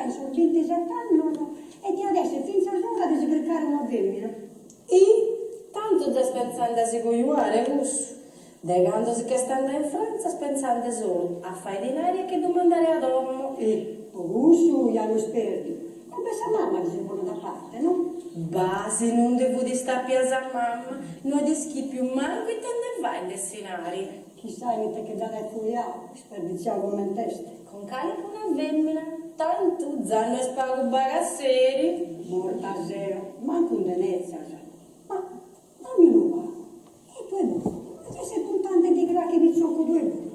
giai in sos bintiset'annos e diat esser fintzas ora de si chircare una fèmina. Ih, tantu già est pentzende a si cojuare cussu. De cando si ch'est andadu in Frantza est pentzende solu a fai dinari e che ddu mandare a domo. Ih, po cussu ja no est pèrdiu. Ma b'est sa mama chi si lu ponet a parte, no? Bah, si non nde fut istàpia sa mama, no at ischìpiu mancu ite nde fai de s'inari. Chissai in ite che dd'at ai fuliau, isperditziau coment'est. Cun calicuna fèmina, tantu za no est pagu bagasseri. Morta seo, mancu nde netzas. Ma, dammi unu pagu. E tue puru, as esser puntande de crachi pitzocu tue puru.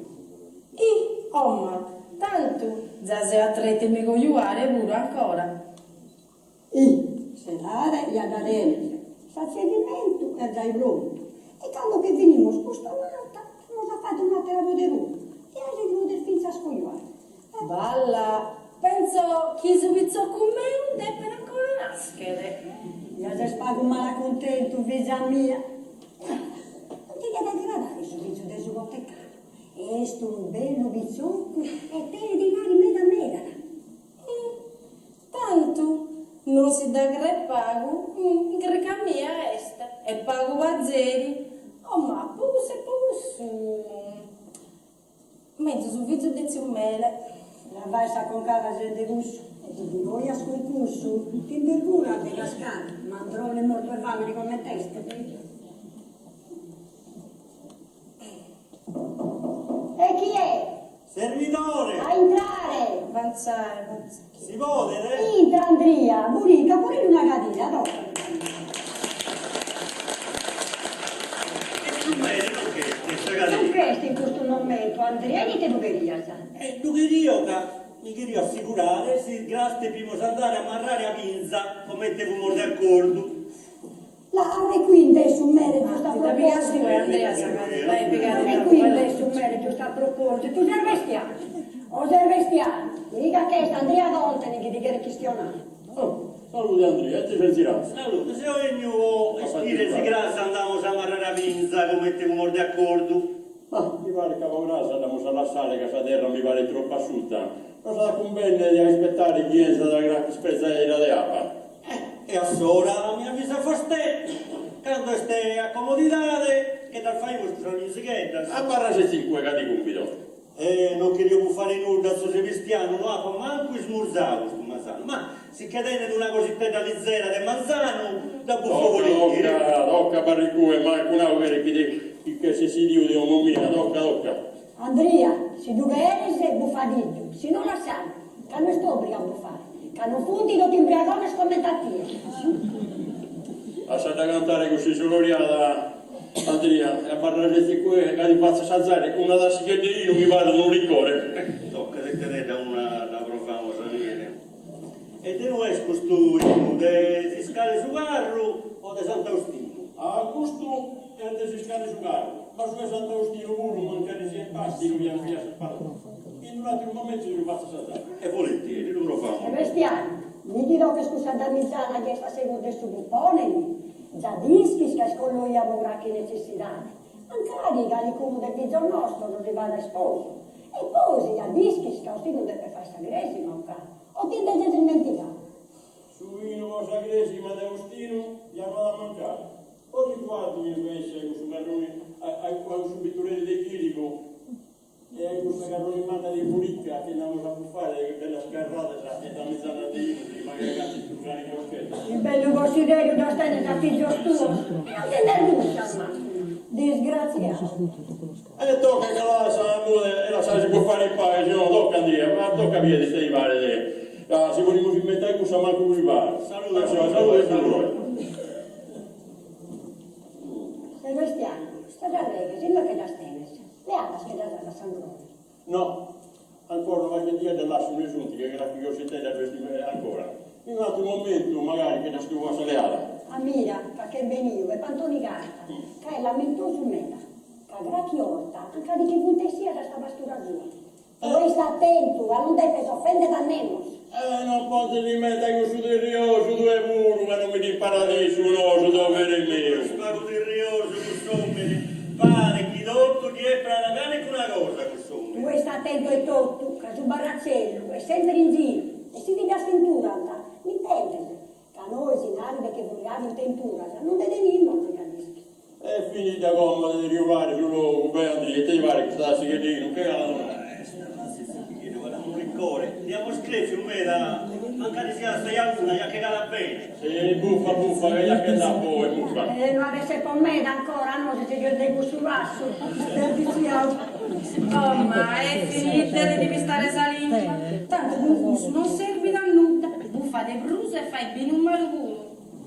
Ih, o ma, tantu za seo a tretu 'e mi cojuare puru ancora. Ih, s'edade ja dda tenes, s'atzevimentu est giai prontu e cando che finimos custa mata nd'amus a fagher un'àtera poderosa e as a ti poder fintzas cojuare. Balla, pentzo chi su pitzocu meu depet ancora nàschere. Ja ses pagu malacuntentu, fiza mia. Ma non ti diat agradare su fizu de su potecariu? Est unu bellu pitzocu e tenet dinari meda meda. Tantu non si dda creet pagu, in chirca mia est, e pagu pazeri. Oh ma po cussu e po cussu, menzus su fizu de tziu Mele. La fai sa concada sende cussu, e si ti cojas cun cussu, ti nd'irguras de cascare, mandrone mortu 'e famene coment'est. E chi est? Servidore! A intrare! Avantzai, avantzai. Si podet? Intra Andria, Burica, poneli una cadira, toca. E su mere non ch'est in sa cadira? Non ch'est in custu momentu, Andria, e ite ddu cherias? E ddu cherio ca mi cherio assigurare si cras depimos andare a marrare a binza comente fumos de acordu. La arrecuinde su mere giustu a propositu. Arrecuinde su mere giustu a propositu, Serbestianu, o Serbestianu, miga ch'est Andria Contene chi ti cheret chistionare. Oh, salude Andria, ite ses ziradu? Salude, seo 'enniu po ischire si cras andamos a marrare a binza comente fumos de acordu. Ma mi paret ca po cras dd'amus a lassare ca sa terra mi paret tropu asciuta, nos at a cumbènnere de aispettare chi 'enzat carchi isprezaera de abba. Eh, e assora mi avisat vostè, cando est a comodidade, che ddas faimus cussas binzigheddas. Abarra setziu in cue ca ti cumbido. Eh, non cherio bufare nudda, tziu Sebistianu, no apo mancu ismurzadu custu manzanu, ma si che tenet una cositedda lizera de manzanu, dda bufo volentieri. Toca, toca, abarra in cue, mancu nau cheret chi ti chi ch'essis sidiu de 'omo mia, toca, toca. Andria, si ddu cheres, bufadiddu, si no lassaddu, ca no est òbrigu a bufare, ca non funt totu imbriagones comente a tie. Lassa dda cantare cuss'iscioloriada, Andria, e abarra setziu in cue ca ti fatzo assazare una tassighedda 'e 'inu chi paret unu licore. Toca, tettededda una dda provamos a bìere. E de ue est custu 'inu, de s'iscale su carru o de Sant'Austinu? Ah, custu est de s'iscale su carru, ma su 'e Sant'Austinu puru, mancari siat pàstiru, fiat fiat In un'àteru momentu ti lu fatzo assazare. E volentieri, lu provamos. Sebastianu, mi chi toches cussa damigiana chi est a segus de su pupone, mi. Già dd'ischis ca est colloia po crachi netzessidade, mancari calicunu de fizos nostros si fagat isposu. E poi ja dd'ischis ca Austinu depet fai sa cresima ocannu, o ti nde ses ismentigadu? Su 'inu po sa cresima de Austinu ja no at a mancare. Po riguardu invece a cussu carroni a cussu bitureri de Chirigu e a cussa carroni manna de Burica chi nd'amus a bufare de bellas carradas e damizanas de 'inu chi faghet a cantu istrugare croccheddas. Chi bellu consideriu ddos tenes a fizos tuos e non ti nd'ergussas mancu, disgratziadu. E toca ca lassa e lassasi bufare in paghe, si no toca Andria, ma toca bie ite ti paret, ca si podimus imbentai cussa mancu mi paret. Salude salude puru. Sebastianu, sas arreghes inue che ddas tenes? Leadas che ddas as a s'Angrone? No, ancora una pagheddia ddas lasso inue sunt, ca carchi cositedda ddu est ancora. In un'atru momentu magari che ddas tuvo a sa leada. A mira ca ch'est beniu Pep'Antoni Carta, ca est lamentosu meda, ca crachi 'orta anca di chi funt essias a sa pastura sua. Tue ista atentu ca non depes ofendere a nemos. E non ponzas in mente a cussu tirriosu tue puru ca non mi dd'imparat issu no su dovere meu. Est pagu tirriosu cuss'omini, paret chi totu ddi eprat calicuna cosa cuss'omini. Tue ista atentu etotu ca su barratzellu est semper in giru e si ti ddas. finida como de triulare su logu, beh Andria, ite ti paret custa tassighedda 'e 'inu, che cala no. Unu licore, nd'amus crèfiu meda, mancari siat sa 'ia una, ja che calat bene. Si, buffa, buffa, ca ja che nd'at poi, buffa. E no at esser po meda ancora, no, si sigheus de cussu passu, isperditziaus. Oh ma e finide de ti pistare sa limba, tantu cun cussu non serbit a nudda, bufat de prus e fait binu malu puru.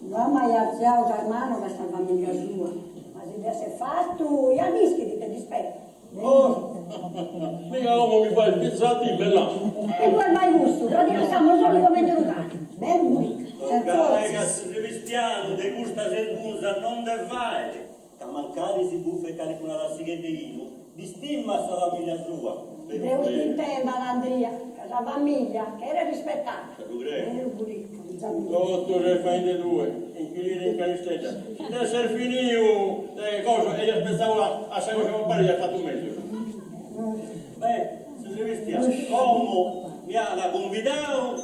No at mai artziau sas manos a sa familia sua, ma si dd'esset fatu, ja dd'ischit ite dd'ispetat. Oh, mica como mi faghes fintzas a timere, là. E tue mai cussu, ca ti lassamus solu comente unu cane. Beru Burica. Toccai ca su Sebastianu de custas 'irgunzas non nde faet, ca mancari si bufet calicuna tassighedda 'e 'inu, dd'istimat sa familia sua. Beru Deus t'intendat, Andria, ca sa familia cheret rispetada. Ddu creo. Beru Burica, fiza mia. Totu ses faende tue, in chilire in canistedda. Si nd'esses finiu de cosa e ias pensau a sa cosa 'e compare ias fatu mezus. Beh, su Sebastianu como mi at cumbidau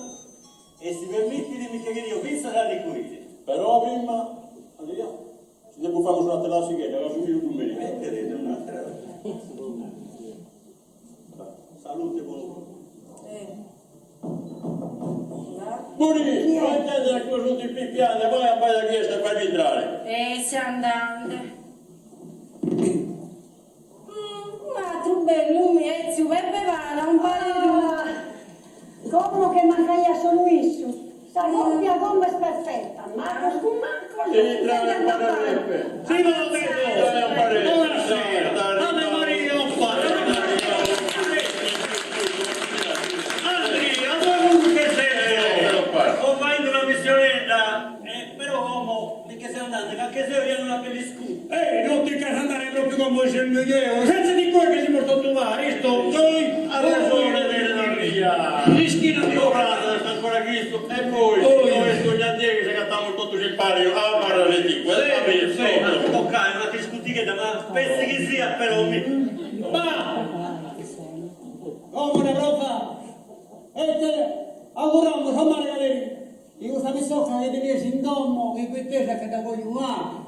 e si permitit mi che cherio fintzas arricuire. Però prima, Andria, si nde bufamus un'atera tassighedda ca su 'inu ddu meritat. Mettede un'atera. Salute bonu proe. Buri, no intendes chi sunt pippiande, vai abbaida chie est e fai bintrare. E seu andande. Un'atru bellu mi est tziu Peppe Pala, umpare tuu. Como che mancaiat solu issu. Sa coppia como est perfetta, macos cun macos non si intendent a pare. Si podet! Bonasera! Ave Maria o Padre! Andria, ma puru che ses? So faende una missionedda, e però como mi che seu andande ca che seu ja una bella iscuta. Ei, non ti ch'as andare propriu como isendo jeo, senza di cue che semus totu paris, totu. Arresone tenet Andria. S'ischina mi Torrada est ancora chistu e poi no est ogna die chi s'agatamus totus in pari a abarrare in cue. Toccai una iscutighedda, ma petzi chi siat però mi. Bah! Como una prova e te auguramus a Margarida chi custa pitzocca chi tenies in domo chi cuitesa che dda cojuare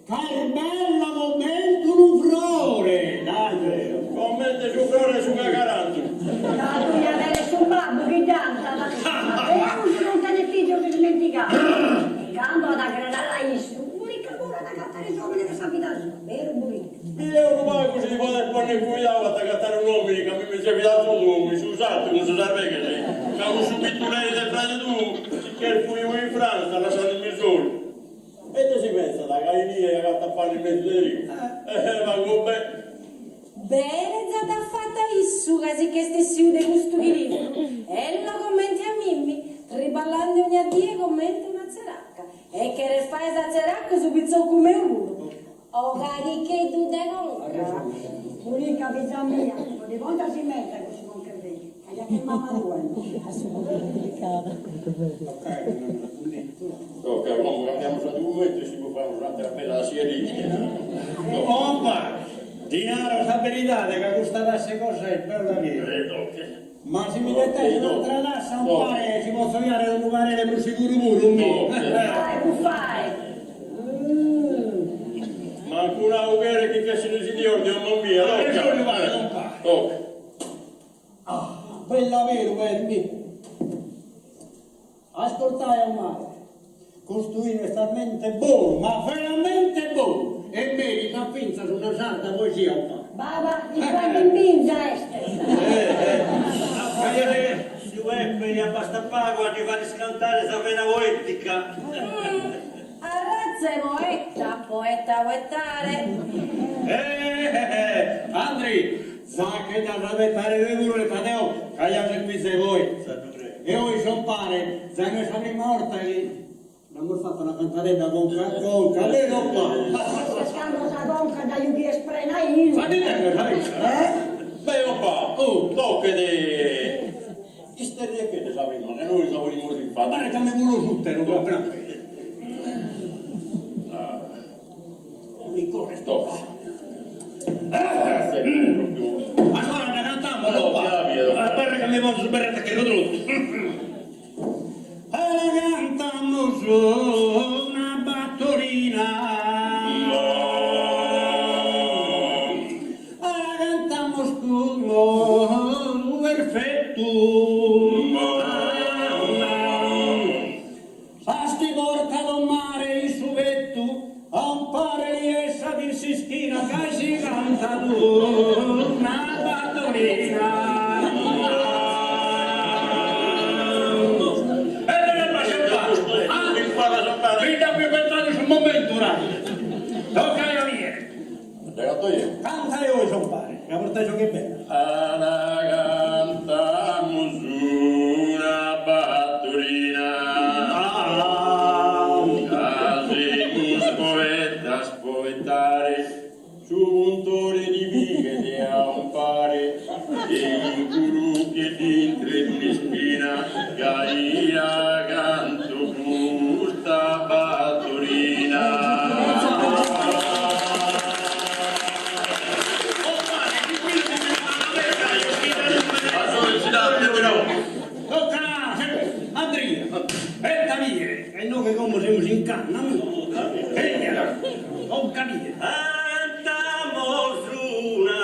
Ca est bella comente unu frore, dai! Comente su frore 'e su cagaranzu. Ca tui ja tenes su babbu chi dd'antat, ma Deus non tenet fìgios ismentigados. E cando at a agradare a issu, Burica puru at a agatare s'òmine de sa vida sua, beru Burica? Bideu unu pagu si ti podes ponner cuidau a t'agatare un'òmini ca a mimmi siat fidau tuu in su sartu cun sas arbeghes, ca cussu bituleri de frade tuu si ch'est fuiu in Frantza lassandimi solu. E ite si pensat, ca inie agatat pane in mesu de trigu? Eh, pagu be'. Bene za dd'at fata issu ca si ch'est essiu de custu chilivru, ello comente a mimmi, triballande ogna die comente una tzeraca. E cheret fai sa tzeraca su pitzocu meu puru. Ogadicheddu de conca. Burica, fiza mia, non ti ponzas in mente cussu conchevellu, ca ja ch'est mama tua imoi. Toca, como cambiamus argumentu e si bufamus un'atera bella tassighedda. Opa! Ti naro sa beridade ca custa tassa 'e cosa est bella meda. Ma si mi detais un'atra tassa umpare si potzo jare unu parere prus siguru puru, mi. Fai, bufai. Mancu nau cheret chi ch'essin is idios de 'omo mia, toca. Toca. Ah, bella beru est, mi. Ascurtai a mare, custu 'inu est talmente bonu, ma veramente bonu, e meritat fintzas una sarda poesia o pagu. Baba, iscuende in binza est. Tziu Peppe ja bastat pagu a ddi fai iscantare sa vena poetica. Arratza 'e poeta, poeta poetare. Eh, Andri, za che dd'as a betare tue puru e Tadeo, ca ja ses fizu 'e poeta. E oi s'ompare, za no est sa prima 'orta chi nd'amus fatu una cantadedda conca a conca, beru o pa? Est cando sa conca dda giughies prena 'e 'inu. Sa chi tenes, aici. Beh, opa, tochet Isterriechedda sa prima, ca nois la ponimus in fatu. Paret ca mi culo s'uteru, pro appena appena. Licores toca. Ancora dda cantamos, opa. Paret ca mi ponzo su berrette a chirru trotu. E la cantamos una battorina. pettu. Sas chi portat o mare in su pettu a umpare li 'essat in s'ischina gai si cantat una battorina. Mi dd'apo inventadu in su momentu, Toccai a mie. Dda canto jeo. Cantai 'ois umpare, ca portais 'oghe bella. Ana cantamus una battorina. Ca semus poetas poetare. Su puntore ti pighet a umpare. E in culu che t'intret un'ispina. Gai la canto custa battorina. Andria, etta mie, e inoghe como semus in canna, mi. Eia, tocca mie. Cantamos una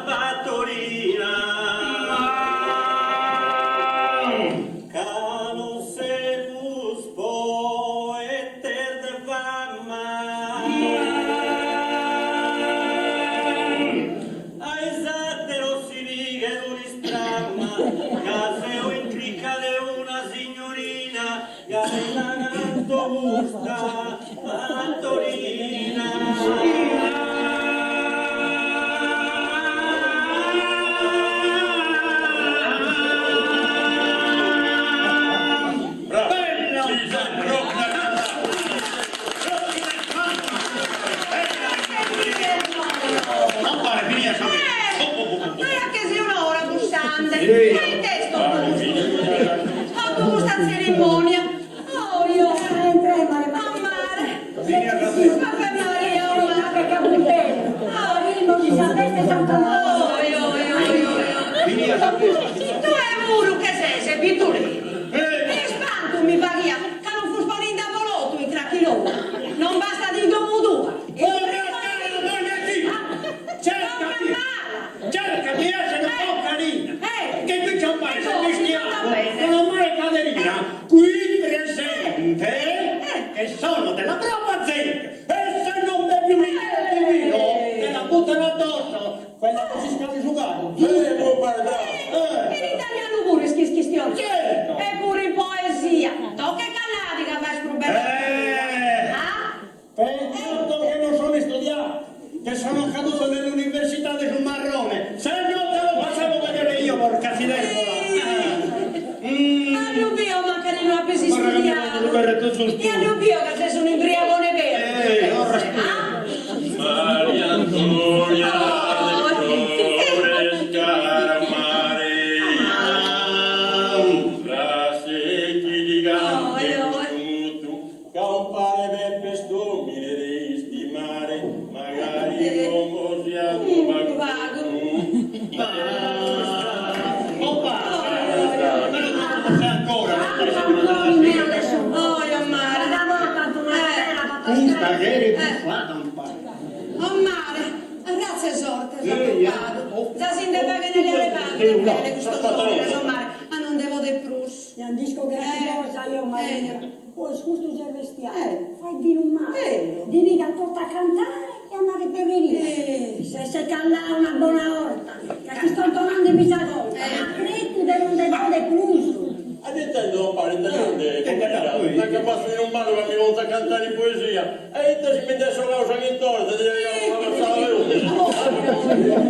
battorina. Ca non semus poetes de fama. A is àteros si pighet un'istramma ca seo in crica de una signorina gai la canto custa battorina. Narat che si un'ora bussande. Ma it'est totu custu? Totu custa tzerimonia? Ohi ohi. A mare. Ave Maria, o mare. Ohi ohi ohi ohi. Tue puru che ses, bitureri. Ispantu mi faghiat ca non fus poninde avolotu in crachilou. Non bastat in domu tua. Cerca di essere un po' carina, che qui c'è un paese cristiano, con la madre Caterina, qui presente, che sono della brava gente, e se non bevi un bicchiere di vino, te la buttano addosso, quella che si scalda su carro. In italianu puru ischis chistionai. Certo! E puru in poesia. Tocca e calladi ca fais prus bella figura. Ah? Peccato che non sono studiato, che sono caduto nell'università de su marrone, se no te lo facevo vedere io, porca siderbola! Allu bio mancari no apes istudiadu. E allu bio ca ses unu imbriagone beru. Ah? Maria Antonia de Flores cara mare Lassa chi ti cante custu mutu Ca umpare Peppe est omine de istimare Magari como siat unu pagu Custa cheret bufada umpare. O mare, arratza 'e sorte s'at tocadu. Za si nde faghen leare pagu de bene custos omines, o mare, a non nde poder prus. Ja nd'isco carchi cosa eo Maria. Pois custu Sebastianu fait binu malu, ddi pigat totu a cantare e a narrer perrerias. S'est callau una bona 'orta, ca s'istontonandemi sa conca, a tretu de non nde poder prus. A dd'intendo compare, ite nende, pobidda, nanca fatzu inu malu ca mi ponzo a cantare in poesia, e ite si mi nd'est 'ogau sa chintorza, ti una passada de 'oghe.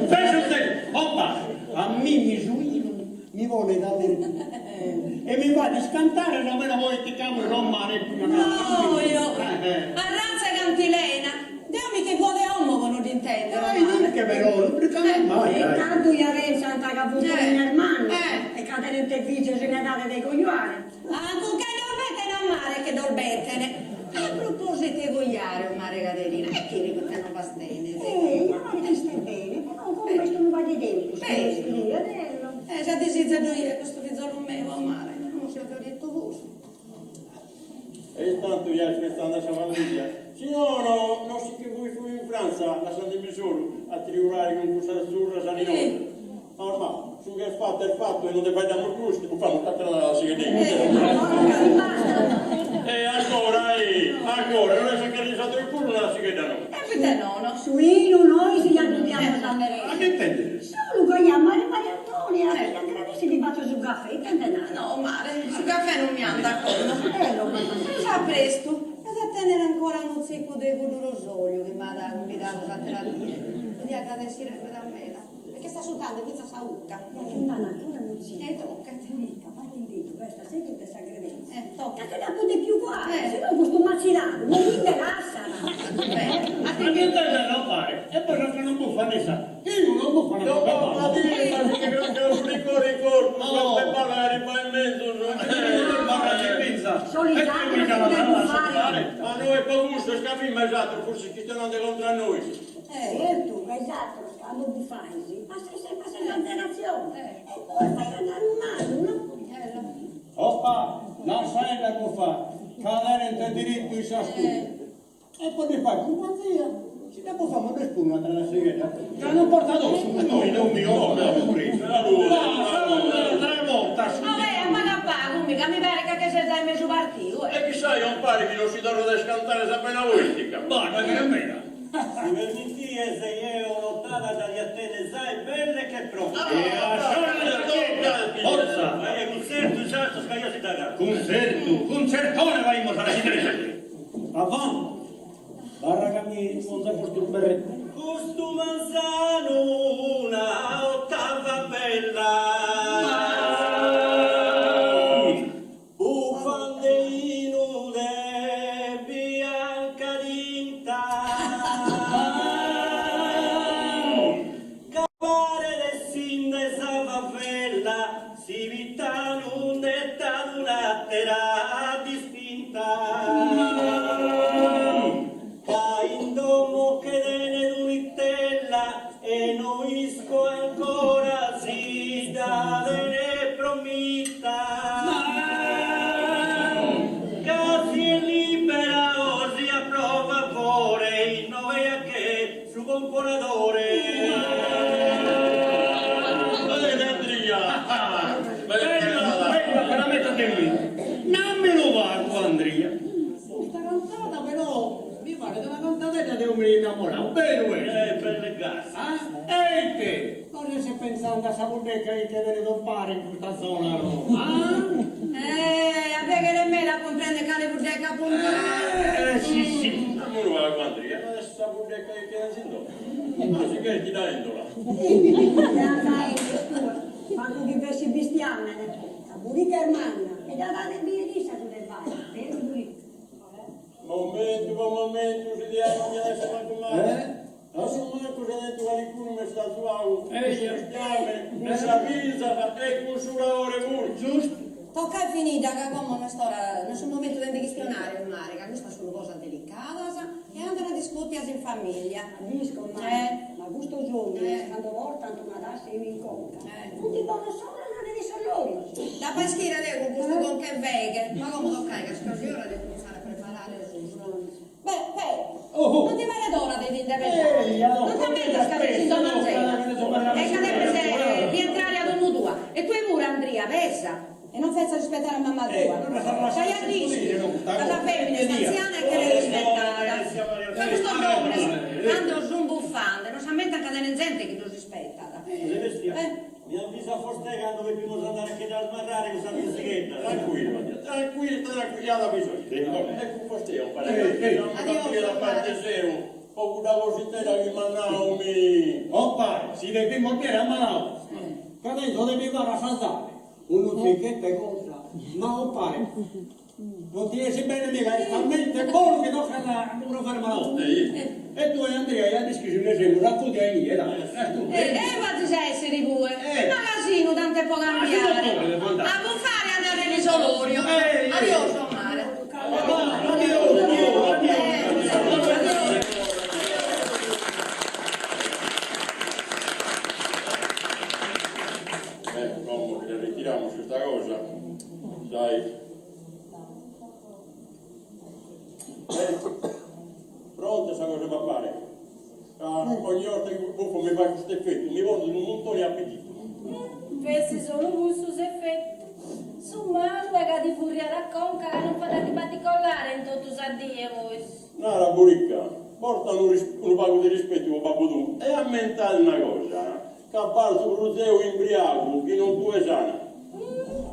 Pensa te, compare, a mimmi su 'inu mi ponet allergia e mi faghet iscantare sa vena poetica mare. Oio, arratza 'e cantilena, deo mi che fuo de 'omo po no dd'intendere. Che però, non brincamos mai. E tantu ja pensant ca funt omines mannos e ca tenent fizos in edade de cojuare. Ancu che ddos betene a mare che ddos betene. A propositu 'e cojuare, o mare Caderina, e Chiricu ite novas tenet? Eh, ja paret chi istet bene, però como est unu pagu 'e tempus chi no iscriet, ello. Eh, già disizu 'e ddu 'ier custu fizolu meu, o mare, non siat fiorittu custu. E intantu ja est festande a sa familia. Si nono, no si che fuit fuiu in Frantza, lassandemi solu a triulare cun cussas zurras aninotas. Normale. Su chi est fatu est fatu e non nde faeddamus prus, chi bufamus s'atera sighedda. E ancora, eh, ancora, non est a cherrer s'ateru puru una sighedda noa. E poite nono? Su 'inu nois ja ddu diamus a merèssere. A dd'intendes? Solu ca ja mare Maria Antonia, chi agradessit ti fatzo su cafè, ite nde naras? No, mare, su cafè non mi andat como. Ello, mama. Prus a prestu, as a tènnere ancora unu tzicu de cuddu rosòliu chi m'at cumbidadu s'àtera die. Lu dia agradessire meda meda. E ch'est asciutande fintzas sa 'ucca. Nd'an ancora unu tzicu. E tocat. Mica, fatu in dentru, ca est a sèdiu de sa credèntzia. E tocat. Ca che dd'apo dèpiu cuare, si no custu macinadu non mi nde lassat. Beh, a ti. Ma ch'intendes a fare? E poi sa ca non bufat issa. Eo non bufo Non bufo a dire, ma si che croccat su licore in corpus, no pe ballare bae menzus. Solitàriu si nde bufare. Ma no est po cussu, est ca prima is aterus forsis chistionant contra a nois. Certu, ca is aterus Cando bufais, passais sempre a s'esageratzione e poi fai a dannu mannu, no? Opa, lassaedda bufai, ca tenent diritu issas puru. E po ddi fai cumpanzia, si dda bufamus nois puru un'atera sighedda, ca non portat ossu custu binu. Tres bortas. Vabbè, a pagu a pagu, mi ca mi paret ca che ses giai mesu partiu, eh. E chissai compare chi non si torrat a iscantare sa bena poetica. Bah, no est meda. Si permities, jeo un'otada dda dia tenner zai belle che pronta. E a sa Forza! E cun tzertu is atros ca jeo si dda canto. Cun tzertu, cun tzertone faimus a la Avanti! Barra ca mi ponzo a postu su berrettu. Custu manzanu una ottava bella. Bufande 'inu de bianca tinta. Ca paret essinde sa favella si Pitanu nd'ettat un'atera distinta. Ca in domo che tenet un'itella e no isco ancora si dda tenet prommita. Ca si est libera o sia pro favore inoghe ja ch'est su comporadore. Bene Andria! Bella, bella, permettimi. Nammelu pagu Andria. Custa cantada però mi paret una cantadedda de omini innamorau, beru est? Eh, belle gasi. Ah? E ite? No ses pensande a sa puddeca chi che tenet umpare in custa zona no? Ah? Eh, a piaghere meda a cumprender cale puddeca apuntat. Eh, si si. Nammelu pagu Andria, no est sa puddeca chi tenes in domo? Ma si ch'est chi daendola. Mancu chi fessit bistiamene, sa burica est manna e dda faghet bier issa su de fai, beru burica. Momentu po momentu si diat non diat esser mancu male. A su mancu s'at tentu calicunu m'est azuau cun su bistiamene, cun sa fizas e cun su laore puru. Giustu. Toca e finida ca como no est ora, no est su momentu de nde chistionare mare, ca custas sun cosas delicadas e andan discutias in familia. Dd'isco ma, ma custos omines cando portant una tassa 'e 'inu in conca, funt bonos solu a de sos lorios. Dd'apo a ischire deo cun custu conca 'e feghe, ma como tocait ca est casi ora de cumintzare a preparare su pranzu. Beh, Pe', non ti paret ora de ti nde pesare? Non t'ammentas ca ses in domo anzena e ca depes rientrare a domo tua? E tue puru, Andria, pesa e non fetzas rispettare a mamma tua, ca ja dd'ischis ca sa femina est antziana e cheret rispettada. Ca custos omines, cando sun bufande, non s'ammentan ca tenen zente chi ddos rispettat. Mi avvisat vostè cando depimus andare a che dda smarrare cussa fizighedda. Tranquillu, Andria, tranquillu, tranquillu, ja l'aviso eo. E cun vostè, compare, chi a parte seu, po cudda cositedda chi m'at nau mi. Compare, si depimus biere a malau, ca tenzo de mi fare assazare unu tzicchetto 'e cosa, ma compare, non ti essit bene mi ca est talmente bonu chi tocat a lu provare mala E tue Andria ja dd'ischis ue semus, acudi a inie, dai, est unu. E b'azis a essere cue, magasinu tantu po cambiare, a bufare e a narrere isolorios. Adiosu mare. Adiosu, adiosu. Beh, como chi la ritiramus custa cosa, sai. Beh, pronta sa cosa 'e papare, ca ogni 'orta chi bufo mi faghet custu effettu, mi ponet unu muntone 'e appititu. Petzi solu cussu s'efetu. Su malu est ca ti furriat a conca ca non faghet a ti baticollare in totu sa die, pois. Nara Burica, porta unu unu pagu de rispetu po babbu tuu e ammentadi una cosa, ca parzo prus deo imbriagu chi non tue sana.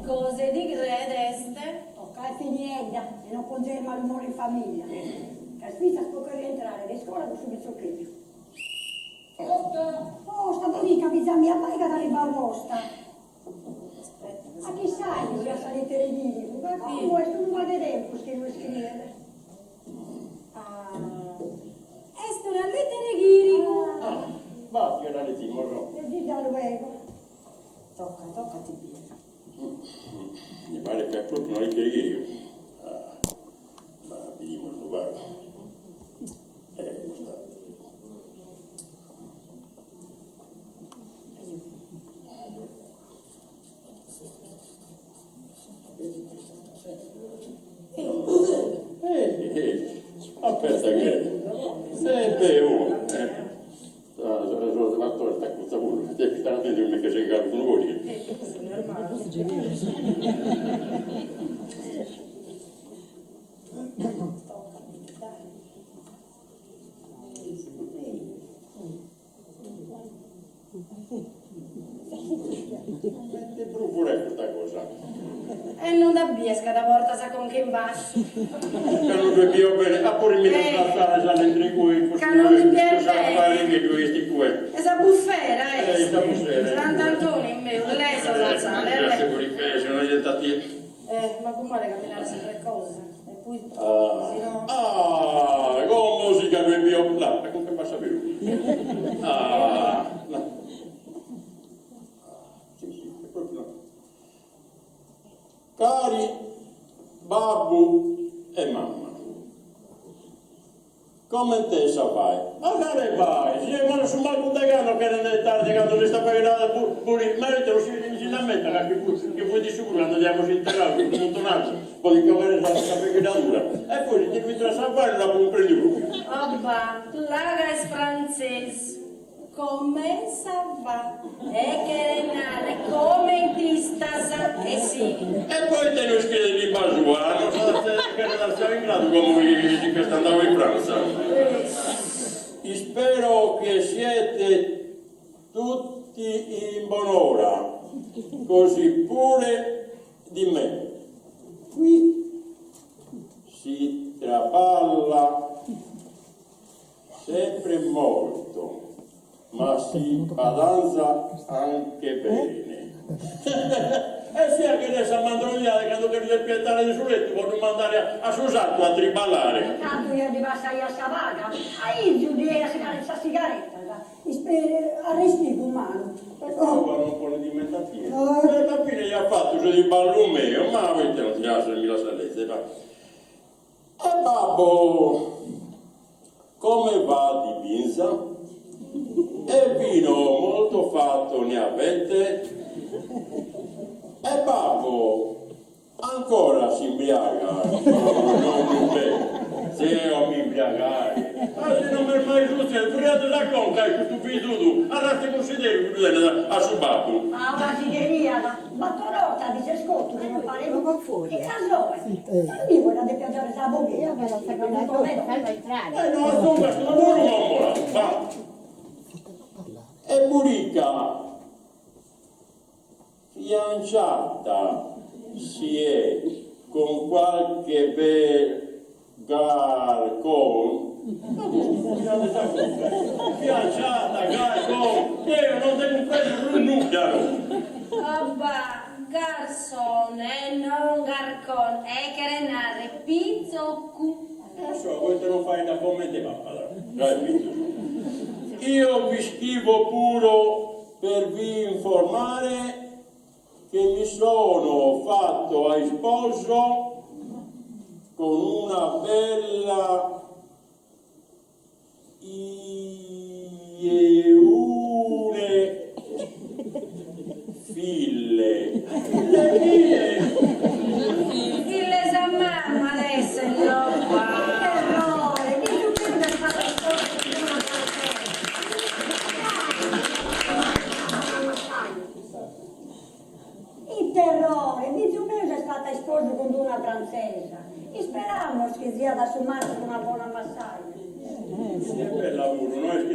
Cosa 'e ti crede est? Toca est niedda e non ponzeis malumore in famiglia, ca est fintzas po che rientrare de iscola cun su pitzocheddu. Posta! Posta, Burica, fiza mia, bai ca at arribau posta. Ma chissai chi siat sa litera 'e Chiricu, ca como est unu pagu 'e tempus chi no iscriet. Ah, est una litera 'e Chiricu. Ah, basti ca dda legimus. Leggidda luego. Toca, toca a ti bier. Mi paret ca est propriu una litera 'e Chiricu. Ah, ma bidimus unu pagu. Eh, custa. Aperta chi est. Eh, oh, eh. Sa sa pastora sta cuzza puru. Depi stare attento che mi che seghe calicunu codice. Comente bruvura est custa cosa? E non dda bies ca dda portas a conca in basciu? Ca non ddu bio bene, a puru mi devo lassare sa lentra in cue, Ca non ti bies bene. Est cue. E sa bufera est. Eh, sa bufera. Sant'Antoni meu, lei sa sazzale, lei. Grazie Burichè, se non niente a tie. Eh, mancu male ca mi naras sempre cosa. E poi, si no. Ah, como si ca ddu bio, là, a conca bassa puru. Ah, là. Sì, sì, è proprio una. Cari babbu e mamma. Comente sa fae? Ma cale fae? Si est mancu su mancu de cando cherent tardi cando s'est apaghinada puru ma ite non si si nd'ammentat ca chi fut chi fuit issu puru cando dd'amus interrau cuddu muntonarzu po li che 'ogare sa peghinadura e poi si ndi bintrat sa fae non l'apo cumprendiu propriu. Oh ba, là ca est frantzesu. Comment ça va? E cheret narrer comente istas e sighi. E poite no iscriet in limba sua? Non cheret artziare in gradu como chi si ch'est andadu in Frantza? Ispero che siete tutti in bonora, così pure di me. Qui si traballa Sempre molto, ma si badanza anche bene. E sia chi de sa mandrogliada cando che lu depiat 'etare de su lettu po ddu mandare a su sartu a triballare. Cantu iat di passai a sa paga, aizu ddi iat sas sigaretas, arrestigu malu. E como non ponet in mente a tie. E alla fine iat fatu su triballu meu, ma poite non ti lassas mi lassas lezere, va. E babbo, come va di binza? E vino molto fatto ne avete? E babbo, ancora s'imbriaga? No, non beve. Zeo a mi imbriagare? Ma si non m'est mai sutzediu, furriadu sa conca a custu fizudu, arratze cunsideru chi ddu tenet a su babbu. Ma una si cheriat, Battor 'ortas ti ses cottu chi non paret E ca soe Amigu e depia giare sa pobidda E no atzungas tue puru Mommola, va. E Burica fianciata si è con qualche bel garcon Ma custu furriade sa conca Fianciata, garcon, deo non nde cumprendo prus nudda. Abba, garçon e non garcon, e cheret narrer pitzoccu. E so, poite non faeddat comente papat, gai fizus. Io vi scrivo puru per vi informare che mi sono fatto a isposo con una bella ieune fille. De chie? Fille 'e sa mamma at esser, no? Errore, mi su primu de fai iscola chi ddu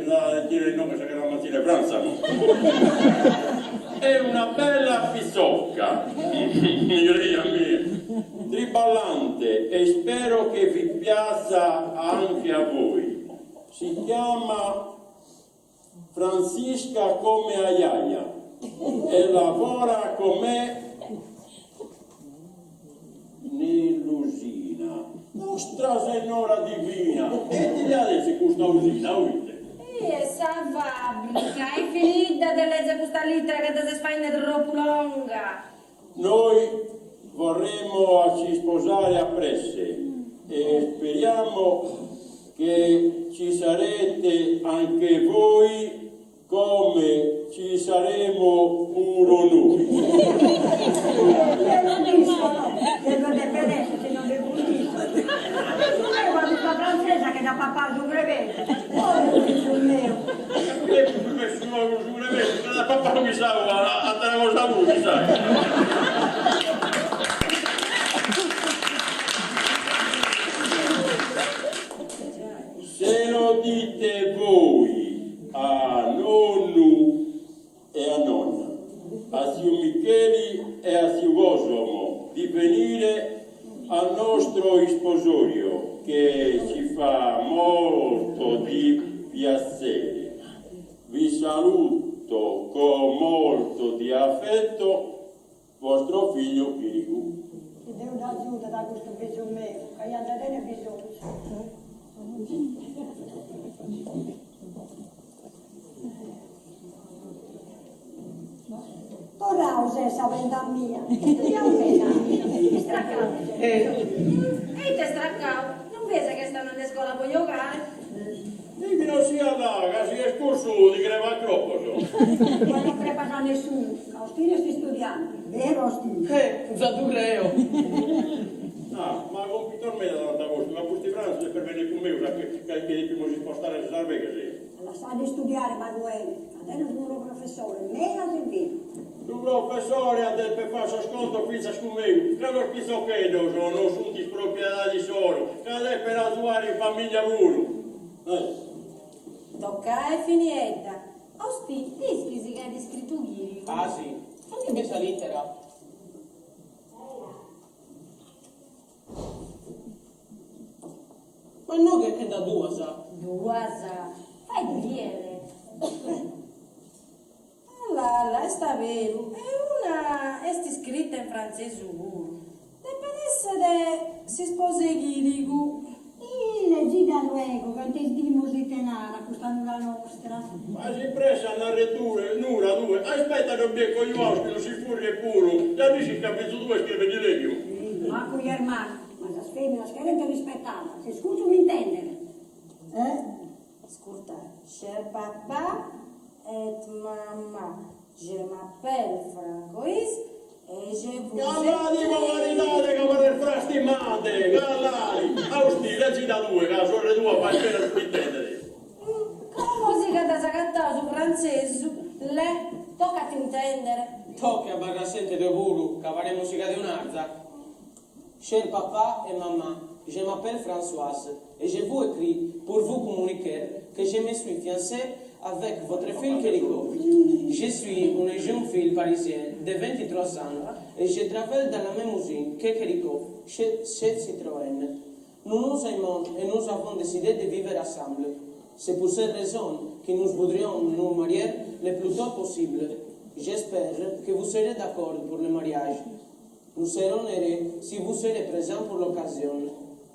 Nd'at a tirare inoghe sa caramanzina 'e Frantza no. È una bella pitzocca, mi crei a mie, triballante e spero che vi piaccia anche a voi. Si chiama Frantzisca come ajaja e lavora con me nell'usina. Nostra Sennora Divina! E ite at essi custa usina, o ite? Ih, sa fàbrica, e finida de lèzere custa lìtera ca dda ses faende tropu longa. Noi vorremmo a ci sposare a presse e speriamo che ci sarete anche voi come ci saremo puru noi. Deo no dd'isco no, che ddu depet esser si non de funt issos. A fizu meu a custa frantzesa che dd'at papau su crebeddu, poveru fizu meu. Su crebeddu che dd'at papau chissà atera cosa puru chissà. Se lo dite voi a nonnu e a nonna, a tziu Micheli e a tziu Cosomo di venire al nostro isposorio che ci fa molto di piacere. Vi saluto con molto di affetto vostro figlio Chirigu. Chi Deus dd'agiudet a custu fizu meu, ca iat de tenni bisonzu. Torrau ses sa prenda mia, istudiau ses Istracau ti ses. E ite istracau? Non bies ca est andende a iscola po giogare? Di chi non siat ca si est cussu ti crebat cropos. Tue non crepas a nessunu, ca Austinu est istudiande, beru Austinu? Eh, za ddu creo. Ah, ma compitos meda t'ant postu, ca pusti pranzu depes benni cun meus a ca chi depimus ispostare sas arbeghes. Lassadu istudiare Manuele, ca tenet unu professore meda severu. Su professore at deper fai sos contos fintzas cun megus, ca sos pitzocheddos non sunt is propriedade issoro, ca depent azuare in famiglia puru. Toca e finiedda. Austì, l'ischis chi at iscritu Chirigu? Ah si, faghe biri sa litera. Ma inoghe che nd'at duas. Duas? Fai bìere. Alla alla, est a beru, e una est iscrita in frantzesu puru. Depet èssere s'isposa 'e Chirigu. Ih, legida luego, ca intendimus ite narat custa nura nostra. As in presse a narrer tue, nura tue, aspetta ddos bier cojuaos chi non si furriet puru, ja dd'ischis ca fizu tuo iscrivet lèbiu. Macu est macu, ma sas feminas cherent rispetadas, iscurtu m'intendere. Eh? Ascurta, cher papà et mamà, je m'appelle Francois e je vous Calladi po caridade ca pares frastimande, calladi! Austì, legida tue ca sorre tua fait pena su l'intendere. Como si ca dd'as agatau su frantzesu, le, tocat a intendere. Toca e abarra assente tue puru, ca paret musica de un'arza. Cher papa et maman, je m'appelle Françoise et je vous écris pour vous communiquer que je me suis fiancée avec votre fille Querico. Je suis une jeune fille parisienne de 23 ans et je travaille dans la même usine que Querico, chez Citroën. Nous nous aimons et nous avons décidé de vivre ensemble. C'est pour cette raison que nous voudrions nous marier le plus tôt possible. J'espère que vous serez d'accord pour le mariage. Nous serons heureux si vous serez présent pour l'occasion.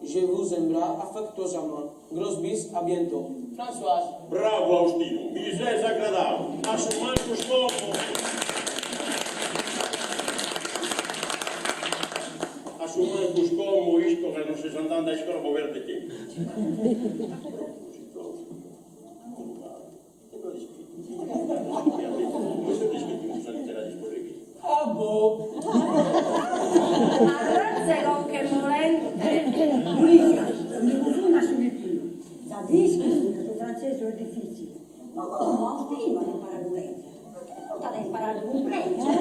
Je vous embrasse affectueusement. Grosses bises, à bientôt. Françoise. Bravu Austinu, mi ses agradau, a su mancus como. A su mancus como isco ca non ses andande a iscola po perder tempus. A propositu Austinu, unu pagu, Ite b'at iscritu? Ite b'at iscritu in cussa litera de isposa? Ah boh! Arratza 'e conca 'e molente! Murica, non mi cunfundas su pipiu. Za dd'ischis ca su frantzesu est difitzili. Ma como Austinu at imparadu lègere. Àtera 'orta at a imparare a cumprèndere.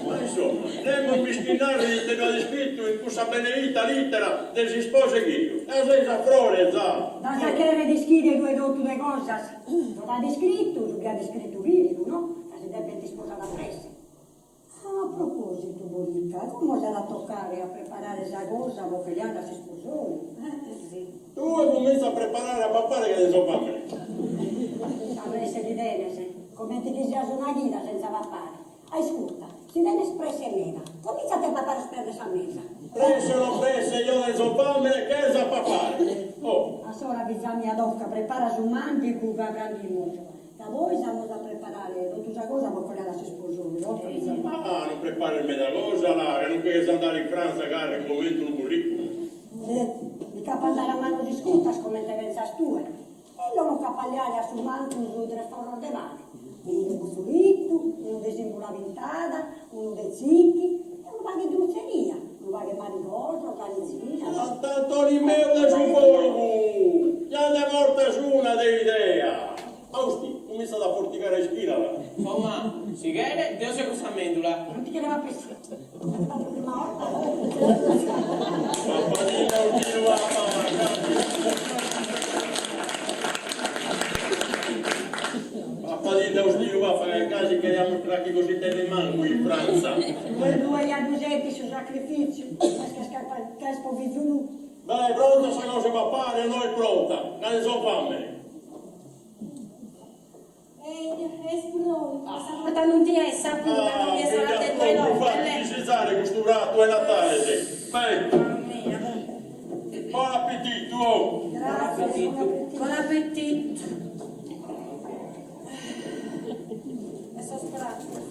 Ma insomma. Nemos m'ischit narrer ite ddu at iscritu in cussa beneita lìtera de s'isposa 'e Chirigu. Ca seis a frores, za! Nd'as a cherrer ischire tue totu de cosas? No dd'at iscritu su chi at iscritu Chirigu, no? Ca si depent isposare a presse. A propòsitu, Borica, como s'at a tocare a preparare sa cosa po che leare a s'isposòriu. Tue cumentza a preparare a papare ca tenzo fàmene. Sa presse chi tenes, comente chi sias una chida senza papare. Aiscurta, si tenes presse meda, comintzat a papare a pes de sa mesa. Presse o no presse, eo tenzo fàmene e cherzo a papare. Oh. A s'ora, fiza mia, toca, prepara su màndigu ca prandimus. Ca poi s'amus a preparare totu sa cosa po colare a s'isposòriu, toca, fiza mia. Ah, non prepares meda cosa, là, ca non cherzo andare in Frantza càrrigu comente unu burricu. Mi ch'apo a andare a manos iscutas comente pensas tue. Ello non ch'apo a leare a su mancus tres forros de pane, unu de butzulitu, unu de sìmbula pintada, unu de tzichi e unu pagu 'e drutzeria, unu pagu 'e marigosos, anizinas. Sant'Antoni meu de su fogu! Ja nde portas una de idea! Austi, cumintzat a afortigare a ischina là. Comà, si cheret, deo sego sa mèndula. Non ti chereva pensare. Papadina Austinu Papa, càmbiu. Papadina Austinu Papa, ca casi cheriamus carchi cositedda in mancu in Frantza. Tue tue ja ddu sentis su sacrifìtziu, est ca est po fizu tuu. Beh, pronta sa cosa 'e papare o no est pronta? Ca tenzo fàmene. Est prontu, sa porta non ti est sa punta, non ti est sa latte tue no. Fatu disizare custu pratu 'e Natale si. Beh. Bon appetitu oh. Grazie, bon appetitu. E sos pratos.